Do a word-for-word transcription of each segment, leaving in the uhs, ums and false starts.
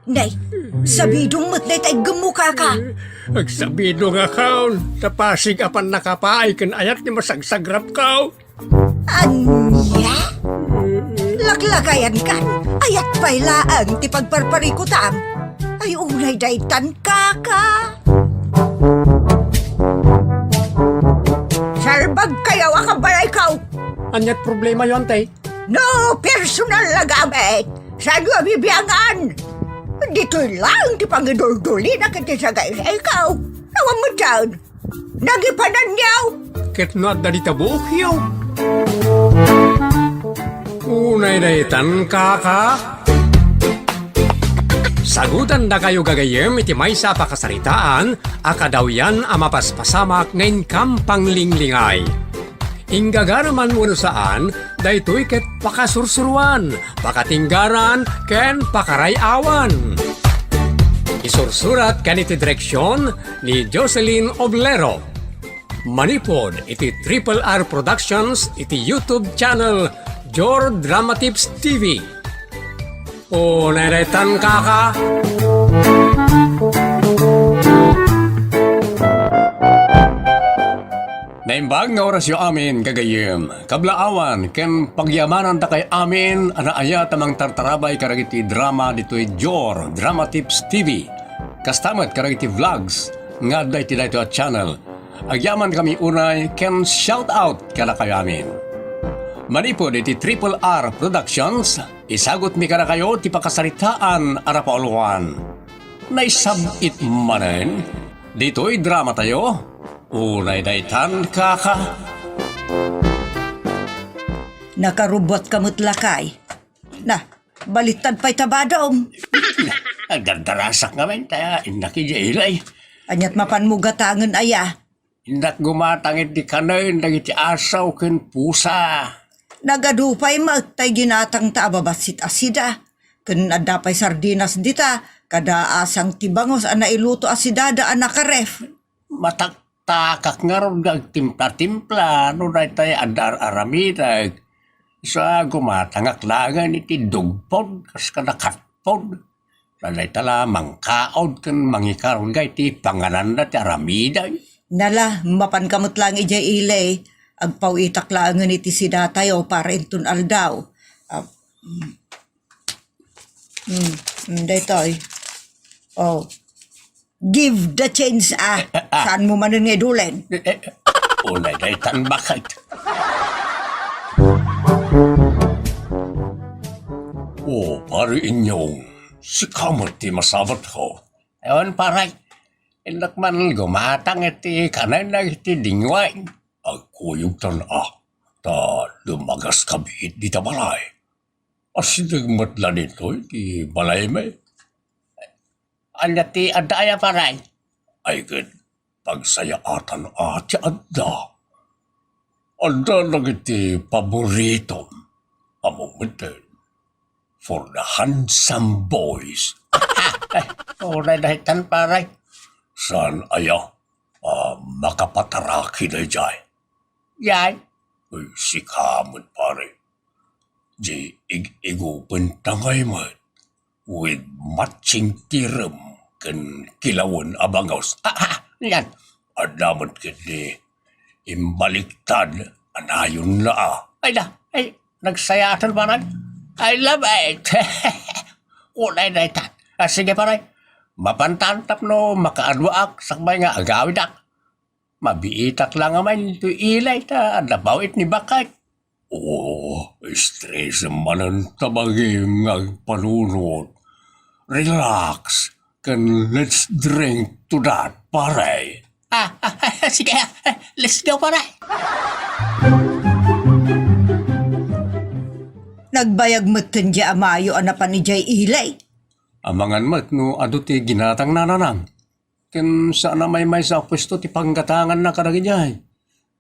Nay, sabidong met dayta iggemmo, kaka. Agsabidongakon, ta pasig a pannakapaay ken ayat ti masagsagrapko. Ania? Laklakayankan, ayat pay laeng ti pagparparikutam. Ay, unay daytan, kaka. Salbagkayo a kabalayko. Ania't problemayo, Antay? No personal a gamit, saanyo a bibiangan? Ditoy laeng ti pangiduldulina ken ti sagaysayko. Awan met dayta. Nagipananyo. Ket no adda dita buokyo. Unay daytan, kaka. Sagutandakayo gagayyem iti maysa a pakasaritaan a kadawyan a mapaspasamak nga inkam panglinglingay. Inggagara man wenno saan, daytoy ket pakasursuroan, pakatinggaran, ken pakaray-awan. Isursurat ken iti direksion ni Jocelyn Oblero. Manipud iti Triple R Productions iti YouTube channel Jor Dramatips T V. O, neretan, kaka. Naimbag nga orasyo amin, gagayyem. Kablaawan ken pagyamanandakay amin a naayat a mangtartarabay kadagiti drama ditoy Jor Dramatips T V. Kasta met kadagiti vlogs nga adda iti daytoy a channel. Agyamankami unay ken shout out kadakayo amin. Manipud iti Triple R Productions, isagutmi kadakayo ti pakasaritaan a napauluan. Naisab-it manen, ditoy dramatayo, unay daytan, kaka. Nakarubuatka met, lakay. Na, balittad pay ta badom. Agdardarasak ngamin ta innak idiay ilay. Ania't mapanmo gatangen aya? Innak gumatang iti kanen dagiti asaw ken pusa. Nagadu pay met tay ginatangta a babassit a sida. Ken adda pay sardinas dita, kada asang ti bangus a nailuto a sidada a nakaref. Mataktakak ngarud nga agtimpla-timpla no daytay adda ar-aramidek. Isu a gumatangak laengen iti dugpod kas kada katpod. Ta dayta la mangkaod ken mangikarga iti pangananda ti aramiden. Nala, mapanka met laeng idiay ili. Agpaw-itak laengen iti sidatayo para inton aldaw. Ah, mm. Hmm, hmm, daytoy. Oh. Give the change, ah. Eh, eh, ah. Saanmo manen nga idulen? Eh, eh, unay daytan, bakit? Oh, Pare Inyong, sika met ti masabatko. Ewan, pare. Innak man gumatang iti kanen dagiti dingway. Agkuyogtan, ah. Ta lumagas ka biit dita balay. Asideg met la ditoy ti balaymi. Ania ti adda aya, pare? Ay ket, pagsayaatan a ti adda. Adda dagiti paboritom. Ammom met, for the handsome boys. Ay, uray daytan, pare. Saan aya a makapataraki daydiay? Yay. Ay, sika met, pare. Di ig-igupen ta ngay met with matching tirem ken kilawen a bangus. Ah, ah, yan. Adda met ketdi imbaliktad a nayonna, ah. Ay da, ay, nagsayaatan manen. I love it. Unay daytan. Ah, sige, pare. Mapantan tapno makaadwaak sakbay nga agawidak. Mabiitak la ngamin toy ilay ta adda pawit ni baket. Oo, stress manen ta bagim nga agpanunot. Relax, ken let's drink to that, pare. Ah, ah, ah, sige, ah, let's go, pare. Nagbayag metten di amayo a napan idiay ilay. Amangan met no adu ti ginatangna nanang. Ken saan a maymaysa a puesto ti panggatanganna kadagijay.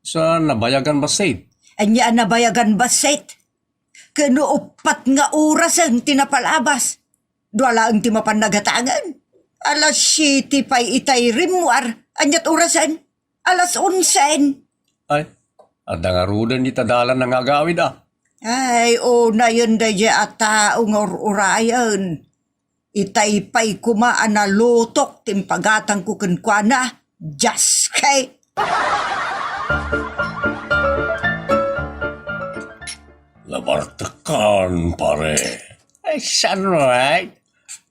Sa nabayagan bassit. Ania a nabayagan bassit? Ken no uppat nga orasen ti napalabas. Dua laeng ti mapan nagatangen. Alas siete pay itay rimmuar. Ania't orasen? Alas onsen. Ay, adda ngaruden ita dalan nga agawid, ah. Ay, unayen daydiay a tao nga ur-urayen. Itay pay koma a nalutok ti impagatangko kenkuana. Dios kay! Nabartekkan, pare. Ay, saan, right?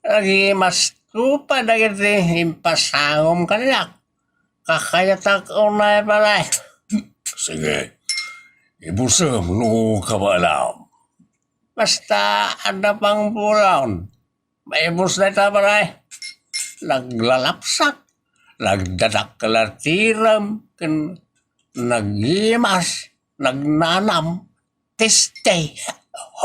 Nagimasko pa dagiti impasangom kaniak. Kakayatak unay, pare. Sige. Ibusem no kabaelam. Basta adda pang bulon. Maibus dayta, pare. Naglalapsak, nagdadakkel a tirem, ken nagimas, nagnanam, tiste.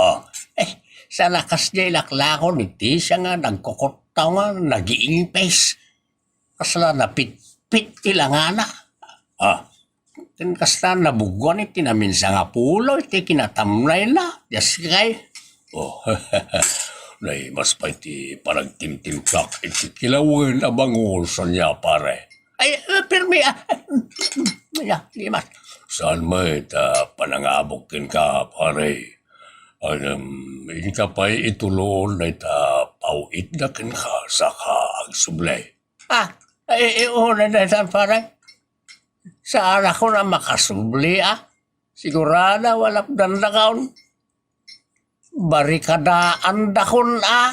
Oh, eh, sana kasdiay laklakon iti siya nga nagkukuttaw nga nagiingpis. Kasla napitpit ti langana. Ah, ken kasta nabuguan iti naminsa nga pulo iti kinatamnayna. Dios kay. Oh, naimas pay ti panagtimtimplak iti kilawen a bangus ania, pare. Ay, eh, pirmi, ah. Ya, limas. Saan met a panangabok kenka, pare? Alam, inka pay ituloon dayta paw-itda kenka saka agsubli. Ah, eh, eh, oo, na, na, na, pare. Saan ako na makasubli, ah? Sigurado, wala dandakon. Barikadaandakon, ah.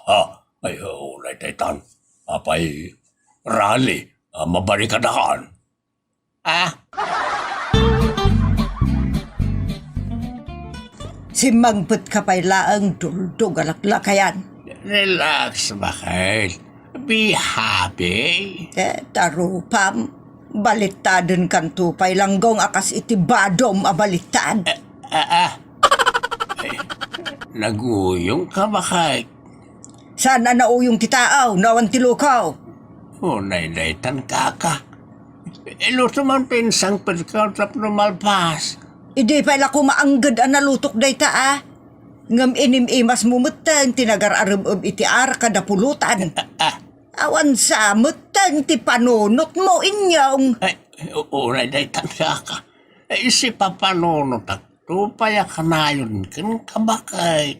Ah, ay, oo, na, daytan. Apay, rally, ah, mabarikadaan. Ah. Simmangpetka pay laeng, Duldog a laklakayan. Relax, bakit? Be happy. Eh, tarupam. Balittadenkanto pay, Langgong, a kas iti badom a balittad. Ah, ah. Eh, naguyong ka, bakit? Saan a nauyong ti tao no awan ti luko? Unay daytan, kaka. Iluto man pinsang pedkaw tapno malpas. Idi pay la koma angged a nalutok dayta, a. Ngem inim-imasmo metten ti nagar-arem-em iti arak a dapulotan. Ah, ah. Awan sa metten ti panunotmo, Inyong. Ay, u-, unay daytan, kaka. Ay, sipapanunotak to pay a kanayon ken kabakay.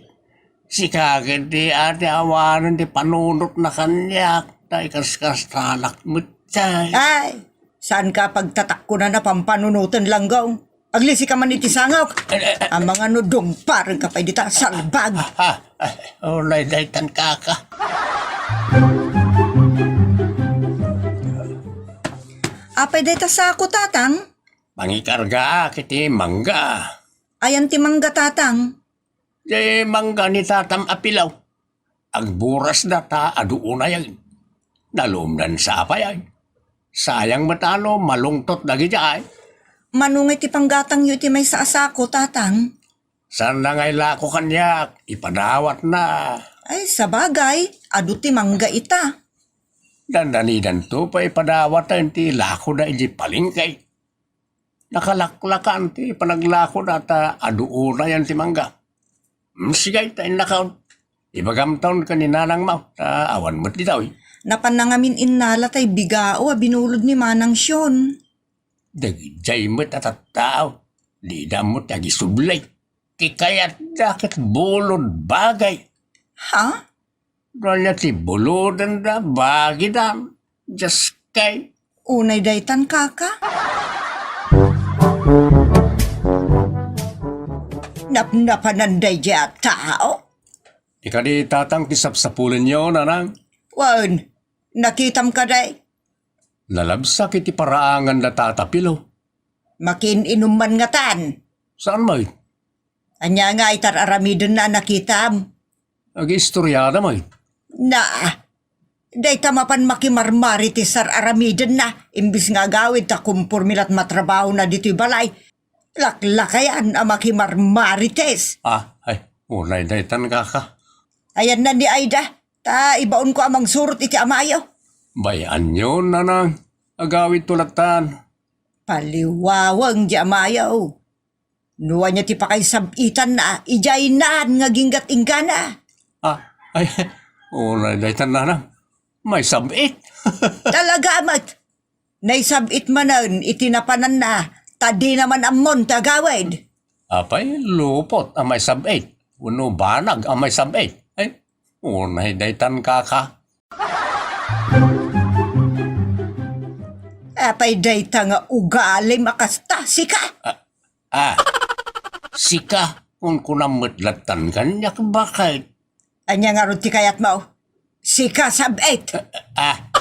Sika ketdi a ti awanen ti panunotna kaniak, ta ikaskastanak met jay. Ay, saanka pagtatakkunan a pampanunoten, Langgong. Aglisika man iti sangok. Eh, eh, eh. Amangan no dumparenka pay dita, salbag. Ah, ah, ah, unay daytan, kaka. Apay dayta sako, Tatang? Pangikargaak iti mangga. Ayan ti mangga, Tatang? Ti mangga ni tatam a pilaw. Agburasda ta adu unay. Nalumdan sa apay ay. Sayang met a no malungtot dagiti ay. Mano ngay ti panggatangyo iti maysa a sako, Tatang? Saan na ngay lako kaniak, ipadawatna. Ay, sabagay, adu ti mangga ita. Dandanidanto pay ipadawat ti lakoda iti palengke. Nakalaklakan ti panaglakoda ta adu unayan ti mangga. Mm, sige, ta innakaon. Ibagamton ken ni Nanang Mau, ta awan met ditoy. Napanna ngamin innala tay bigao a binulod ni Manang Sion. Dagijay met a tattao, dida met agisubli. Ti kayatda ket bulod bagay. Ha? Ania ti bulodenda, bagida, Dios kay. Unay daytan, kaka? Napnapanan daydiay a tao? Di kadi tatang ti sapsapulenyo, Nanang? Wen, nakitam kadi? Nalabsak iti paraangan da Tata Pilo. Makiin-inum man ngatan. Saan met? Ania nga itar-aramidenna a nakitam? Agiistoriada met. Na, dayta mapan makimarmarites ar-aramidenna, imbis nga agawid ta kumpormi lat matrabahona ditoy balay. Laklakayan a makimarmarites. Ah, ay, unay daytan, kaka. Ayanna ni Aida, ta ibaonko a mangsurot iti amayo. Bay-anyon, Nanang. Agawidto lattan. Paliwaweng di amayo. No ania ti pakaisab-itanna, idiay naan nga aginggat inggana. Ah, ay, unay daytan, Nanang. Maisab-it. Talaga met. Naisab-it manen iti napananna, ta dina man ammon ti agawid. Apay, lupot a maisab-it, wenno banag a maisab-it. Ay, Unay daytan, kaka. Apay dayta nga ugalim a kasta, sika? Ah, sika, kunkunam met lattan kaniak, baket. Ania ngarud ti kayatmo? Sika, sab-it! Ah,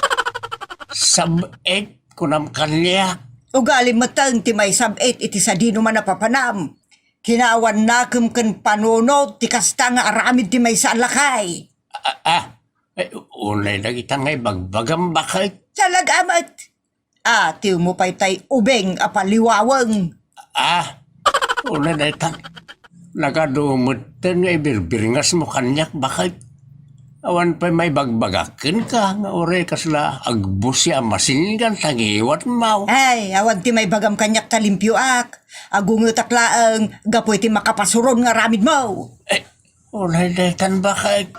sab-it, kunam kaniak. Ugalim metten ti maisab-it iti sadino man a papanam. Kinaawan nakem ken panunot ti kasta nga aramid ti maysa a lakay. Ah, ah, eh, unay dagita nga ibagbagam, baket. Talaga met. Atiwmo pay tay ubing a paliwaweng. Ah, unay daytan. Nagadu metten nga ibirbirngasmo kaniak, baket. Awan pay maibagbagak kenka nga uray kasla agbusi a masinggan ta ngiwatmo. Ay, awan ti maibagam kaniak ta limpioak. Agungetak laeng gapu iti makapasuron nga aramidmo. Eh, unay daytan, baket.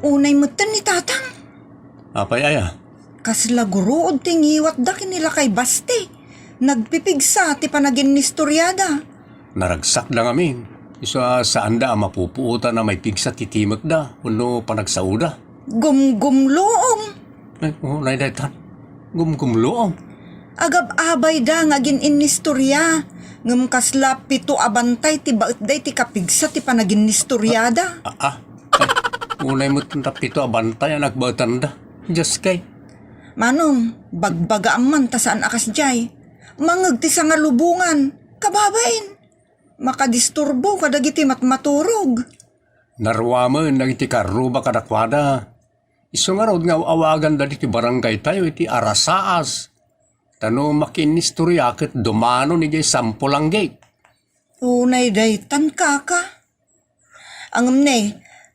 Unay metten ni Tatang. Apay aya? Kasla guruod ti ngiwatda ken ni Lakay Basti. Nagpipigsa ti panaginnistoriada. Naragsakda ngamin. Isu a saanda a mapupuotan a maipigsa ti timekda wenno panagsaoda. Gumgumloom. Ay, unay daytan. Gumgumloom. Agab-abayda nga agin-innistoria, ngem kasla pito a bantay ti baetda iti kapigsa ti panaginnistoriada. Ah, ah. Ay, unay met ta pito a bantay a nagbaetanda. Dios kay. Manong, bagbagaam man ta saan a kasdiay. Mangngeg ti sangalubongan, kababain. Makadisturbo kadagiti matmaturog. Naruamen dagiti karruba kadakuada. Isu ngarud nga aw-awaganda ditoy barangaytayo iti arasaas. Ta no makiinnistoria ket dumanon idiay Sampulanggit. Unay daytan, kaka. Ngem ne,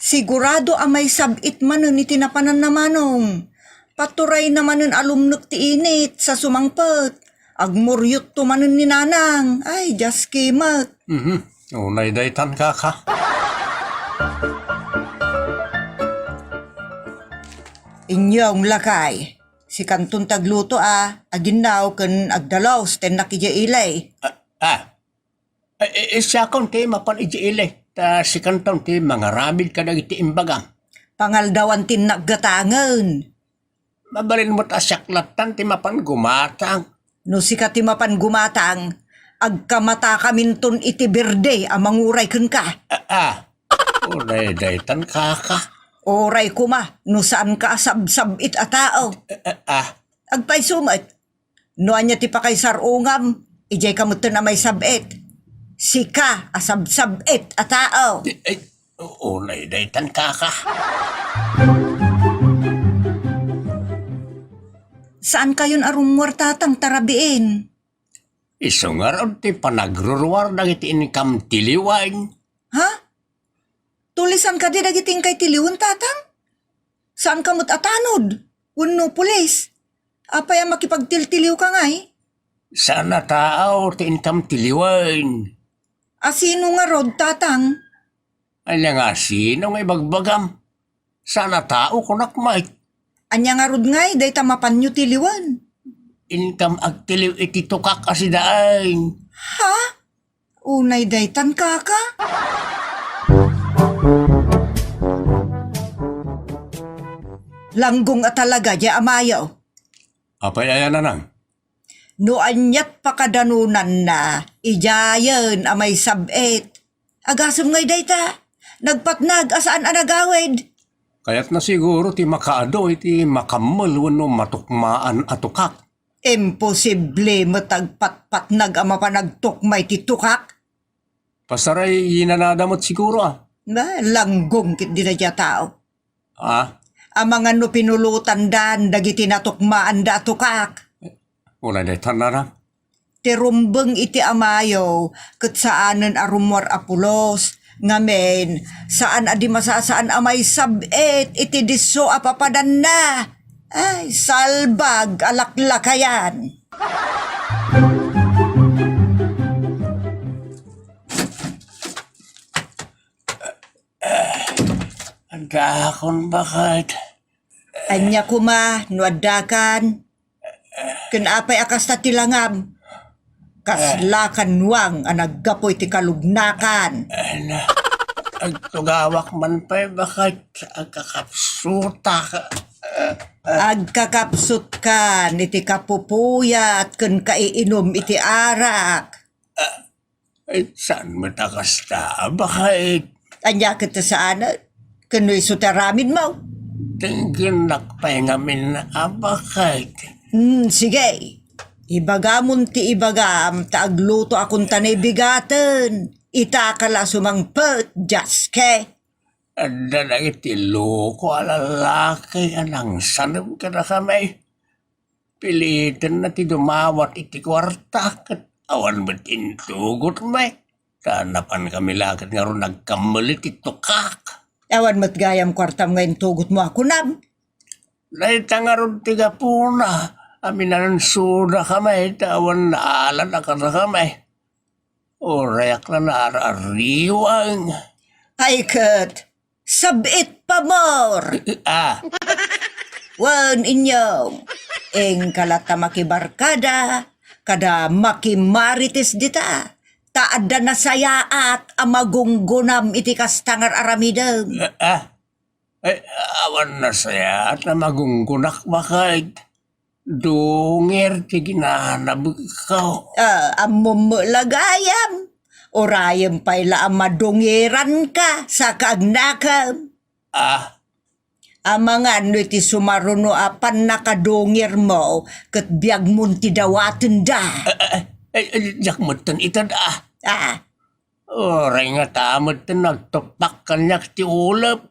sigurado a maisab-it manen iti napananna, Manong. Paturayna manen a lumnek ti init sa sumangpet. Agmuryotto manen ni Nanang. Ay, dios ki met. Mhm. Unay daytan, kaka. Inyong lakay. Sikanton ti agluto a, aginnaw ken agdalos, tennak idiay ili. Ah, ah. Eh, eh, eh, siakon ti mapan idiay ili. Ta sikanton ti mangaramid kadagiti imbagam. Pangaldawan ti naggatangen. Mabalin met a siak lattan ti mapan gumatang. No sika ti mapan gumatang, agkamatakaminton iti berde a manguray kenka. Ah, ah. Uray daytan, kaka. Uray koma, no saanka a sabsab-it a tao. Ah, ah, ah. Agpayso met. No ania ti pakaisar-ongam, idiay ka metten a maisab-it. Sika a sabsab-it a tao. Di, ay, unay daytan, kaka. Saan kayon a rummuar, Tatang, ta rabiin? Isu ngarud ti panagruruar dagiti inkam tiliwen. Ha? Tulisan kadi dagiti inkay tiliwen, Tatang? Saanka met a tanod wenno pulis? Apay a makipagtiltiliwka ngay? Saan a tao ti inkam tiliwen. A sino ngarud, Tatang? Ania nga sino nga ibagbagam? Saan a tao, kunak met. Ania ngarud ngay dayta mapanyo tiliwen? Inkam agtiliw iti tukak a sidaen. Ha? Unay daytan, kaka? Langgong a talaga diay amayo. Apay aya, Nanang? No aniat pakadanonanna, idiayen a maisab-it. Agasem ngay dayta, nagpatnag a saan a nagawid. Kayatna siguro ti makaadu iti makammel wenno matukmaan a tukak. Imposible met agpatpatnag a mapan agtukma iti tukak. Pasaray, yinanada met siguro, a. Ba, langgong ketdi daydiay a tao. A? Amangan no pinulotandan dagiti natukmaanda a tukak. Unay daytan, Nanang. Ti rumbeng iti amayo ket saanen a rummuar a pulos, ngamin, saan a di masasaan a maisab-it iti disso a papadanna. Ay, salbag a laklakayan! Addaakon, baket. Ania koma no addakan? Ken apay a kasta ti langam? Kasla kanuang a naggapu iti kalugnakan. Ay, na. Agtugawak man pay, baket, agkakapsutak. Agkakapsutkan iti kapupuyat ken kaiinum iti arak. Ay, saan met a kasta, baket? Ania ket ta saanen? Ken no isu ti aramidmo? Denggennak pay ngamin a baket. Hmm, sige. Ibagamon ti ibagam ta agluto a kunta naibigaten. Ita ka la sumangpet, Jaske. Adda dagiti loko a lallaki a nangsanem kadakami. Pilitenna ti dumawat iti kuarta ket awan met intugotmi. Ta napankami la ket ngarud nagkammel iti tukak. Awan met gayam kuartam nga intugotmo a kunam. Dayta ngarud ti gapuna a minansuda kami ta awan naalan a kadakami. Urayak la naar-arriwang. Ay ket, sab-it pamor! Ah. Wen, inyong, inka la ta makibarkada, kada makimarites dita, ta adda nasayaat a magunggunam iti kasta nga ar-aramidem. Ah, ah. Ay, awan nasayaat a magunggunak, baket. Dungir ti ginanabekko. Ah, ammom met la gayam. Urayem pay la a madungiranka, saka agnakem. Ah. Amangan no iti sumaruno a pannakadungirmo, ket biagmon ti dawatenda. Ah, ah, ay, ay, diak metten ited, ah. Ah. Uray ngata metten nagtupak kaniak ti ulep.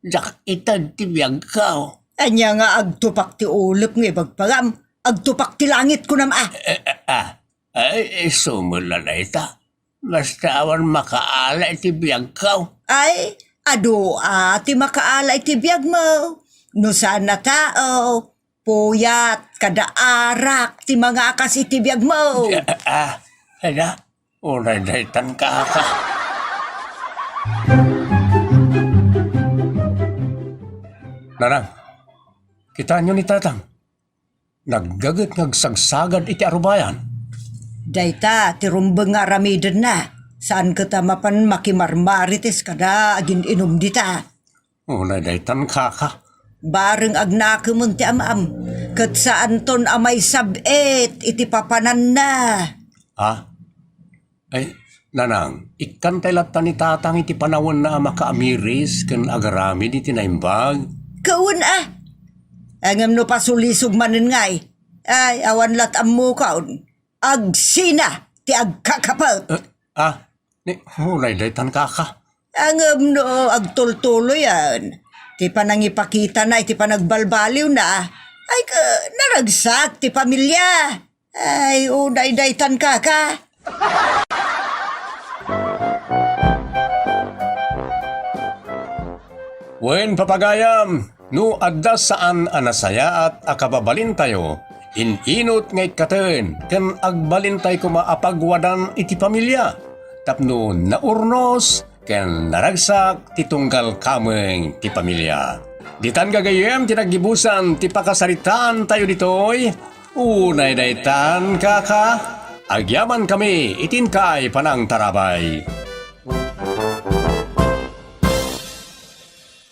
Diak ited ti biagko. Ania nga agtupak ti ulep nga ibagpagam? Agtupak ti langit, kunam a? Eh, eh, ah. Ay, isu met la dayta. Basta awan makaala iti biagko. Ay, adu a ti makaala iti biagmo. No saan a tao, puyat, kada arak ti mangakas iti biagmo. Ah, ah, ada, unay daytan kaka. Nanang, kitaenyo ni Tatang. Naggaget nga agsagsagad iti arubayan. Dayta ti rumbeng nga aramidenna. Saan ket a mapan makimarmarites kada agin-inum dita. Unay daytan, kaka. Bareng agnakemen ti am-am, ket saanton a maisab-it iti papananna. Ah? Ay, Nanang, ikkantay latta ni Tatang iti panawenna a makaamiris ken agaramid iti naimbag. Kawen a! Ngem no pasulisog manen ngay, ay, awan lat ammokon. Agsina ti agkakapet. Eh, ah, ni, unay daytan, kaka. Ngem no agtultuloyan ti panangipakitana iti panagbalbaliwna, ay, ka, naragsak ti pamilya. Ay, unay daytan, kaka. Wen, papagayam, no adda saan a nasayaat a kababalintayo, in-inut nga ikkaten ken agbalintay koma a pagwadan iti pamilya tapno naurnos ken naragsak ti tunggal kameng ti pamilya. Ditan gagayyem ti naggibusan ti pakasaritaantayo ditoy. Unay daytan, kaka, agyamankami iti inkay panangtarabay.